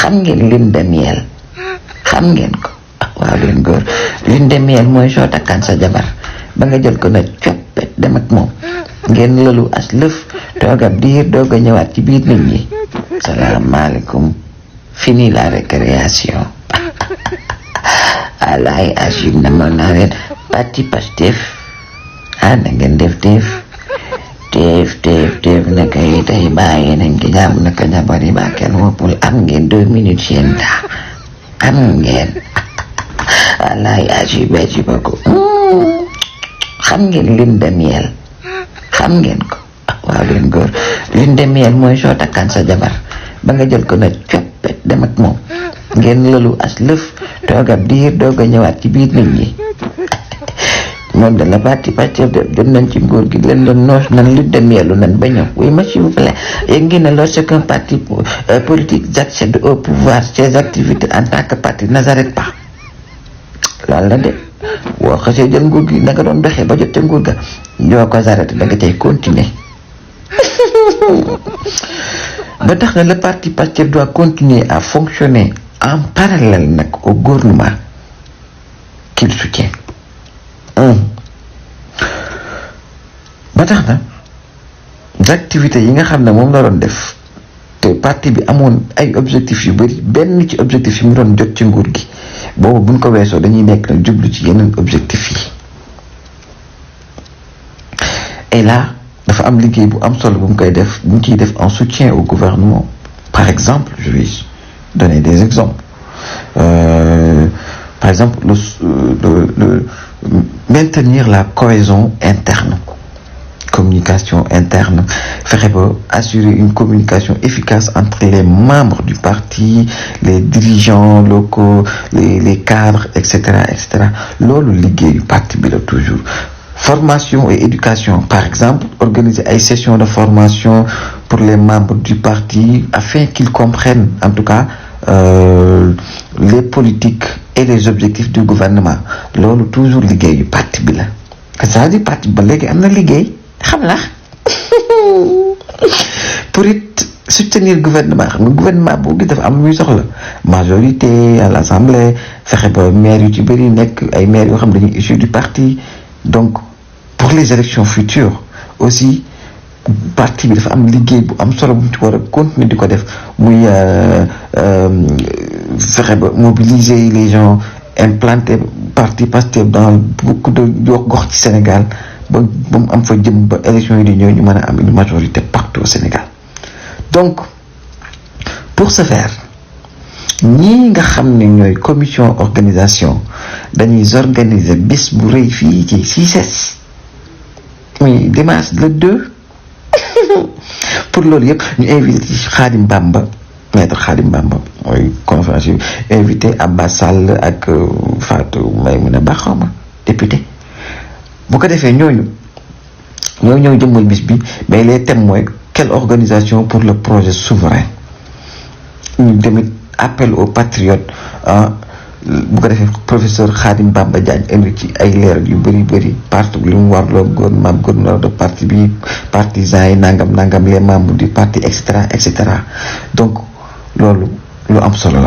xam ngeen lune de miel xam ngeen ko waaw leen góor lune de miel mooy soo takkaan sa jabar ba nga jël ko na coppet dem ak moom ngeen lolu as lëf toog ab diir doog a ñëwaat ci biir nit ñi. salaamaaleykum fini la récréation. alaay agib na mën naa leen parti Pastef na ngeen def teef naka yi tey bàyyi nañ ki jàmm naka jabar yi ba kenn woppul am ngeen 2 minutes yéen daa am ngeen alaay agib ko xam ngeen lune de miel xam ngeen ko waaw leen góor lune de miel mooy soo takkaan sa jabar ba nga jël ko na coppet dem ak moom ngeen lolu as lëf toog ab diir doog a ñëwaat ci biir nit ñi. moom de la parti Pastef dem nañ ci nguur gi leen doon noos nan lune de miel nan ba ñëw oui s'il vous plaît yéen ngi ne lorsqu'un parti politique accède au pouvoir ses activités en tant que parti ne s'arrêtent pas loolu la de boo xasee jël nguur gi na nga doon doxee ba jot ca nguur ga ñoo ko arrêté da nga cay continuer. ba tax na le parti Pastef doit continuer à fonctionner en parallèle nag au gouvernement qu'il soutient. ba tax na activités yi nga xam ne moom la doon def te parti bi amoon ay objectifs yu bari benn ci objectif yi mu doon jot ci nguur gi boobu buñ ko weesoo dañuy nekk nag jublu ci yeneen objectifs yi. et là dafa am liggéey bu am solo bu mu koy def bu mu ciy def en soutien au gouvernement. Par exemple, je vais donner des exemples. Par exemple, maintenir la cohésion interne, communication interne, assurer une communication efficace entre les membres du parti, les dirigeants locaux, les cadres, etc., etc. Lolo liggéey du parti bi la toujours. Formation et éducation, par exemple, organiser des sessions de formation pour les membres du parti afin qu'ils comprennent en tout cas les politiques et les objectifs du gouvernement. Loolu toujours liggéey yu parti bi la. C'est-à-dire parti ba léegi am na liggéey xam la pour it soutenir gouvernement xam nga gouvernement boo gis dafa am lu muy soxla majorité à l'Assemblée fexe ba maire yu ci bëri nekk ay maires yoo xam dañuy issus du parti. Donc pour les élections futures aussi parti bi dafa am liggéey bu am solo bu ci war a continuer di ko def muy fexe ba mobiliser les gens, implanter parti Pastef dans beaucoup de gox ci Sénégal ba mu am fa jëm ba élection yi di ñëw ñu mën a am une majorité partout au Sénégal. Donc pour ce faire ñii nga xam ne ñooy commission organisation dañuy organiser bis bu rëy fii ci CICES muy dimanche le 2 pour loolu yëpp ñu invité ci Khadim Bamba maître Khadim Bamba mooy conférence yi invité Abba Sall ak Fatou Maymouna Ba xawma député bu ko defee ñoo ñëw jëmmal bis bi mais les thèmes mooy quelle organisation pour le projet souverain ñu tamit appel aux patriotes bu ko defee professeur Khadim Bamba Diagne indi ci ay leeral yu bëri parti li mu warloo gouverneur de parti bi partisans yi nangam les membres du parti et cetera donc loolu lu am solo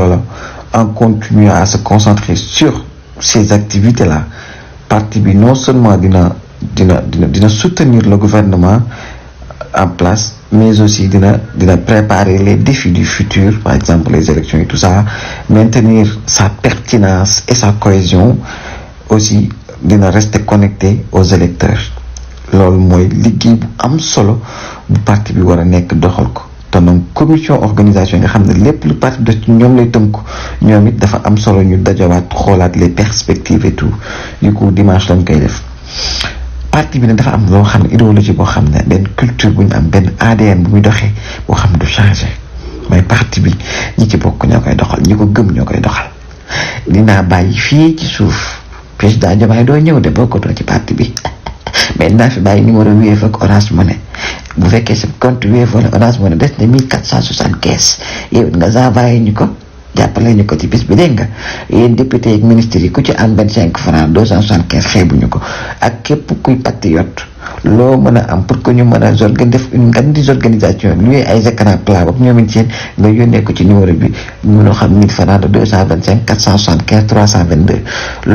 la en continuant à se concentrer sur ces activités là parti bi non seulement dina soutenir le gouvernement en place mais aussi dina préparer les défis du futur, par exemple les élections et tout ça, maintenir sa pertinence et sa cohésion, aussi dina rester connecté aux électeurs. Loolu mooy liggéey bu am solo bu parti bi war a nekk doxal ko te donc commission organisation nga xam ne lépp lu parti bi ci ñoom lay tënku ñoom it dafa am solo ñu dajawaat xoolaat les perspectives et tout du coup dimanche lañ koy def. parti bi ne dafa am loo xam ne idéologie boo xam ne benn culture bu ñu am benn ADN bu muy doxee boo xam ne du changé mooy parti bi ñi ci bokk ñoo koy doxal ñi ko gëm ñoo koy doxal. dinaa bàyyi fii ci suuf président Diomaye doo ñëw de bokkatoo ci parti bi mais dinaa fi bàyyi numéro Wave ak Orange Money bu fekkee sa compte Wave wala Orange Money des na 1475 yow nga envoyé ñu ko jàppale ñu ko ci bis bi dégg nga yéen député ak ministres yi ku ci am 25 francs 275 xeebuñu ko ak képp kuy patriote loo mën a am pour que ñu mën a def une grande organisation luy ay écran plat ak ñoom it seen nga yónnee ko ci numéro bi mënoo xam 1000 francs de 225 475 322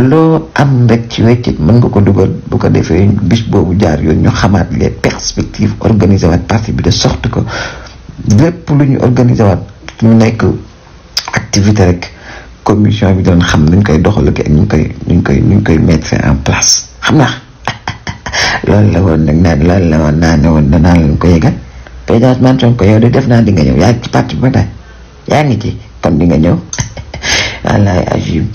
loo am rek ci weccit mën nga ko dugal bu ko defee bis boobu jaar yoon ñu xamaat les perspectives organiser waat parti bi de sorte que lépp lu ñu organiser waat ñu nekk activité rek commission bi doon xam nuñ koy doxal ak ñu koy mettre en place xam naa loolu la woon nag loolu la woon naa ne woon danaa leen ko yëgal président Ousmane Sonko yow de def naa di nga ñëw yaa ngi ci parti ba tey yaa ngi ci kon di nga ñëw wallaay Agib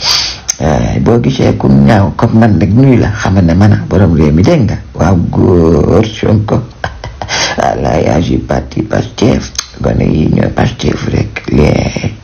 boo gisee ku ñaaw comme man nag nuyu la xamal ne man a borom réew mi dégg nga waaw góor Sonko wallaay Agib parti Pastef gone yi ñooy Pastef rek lee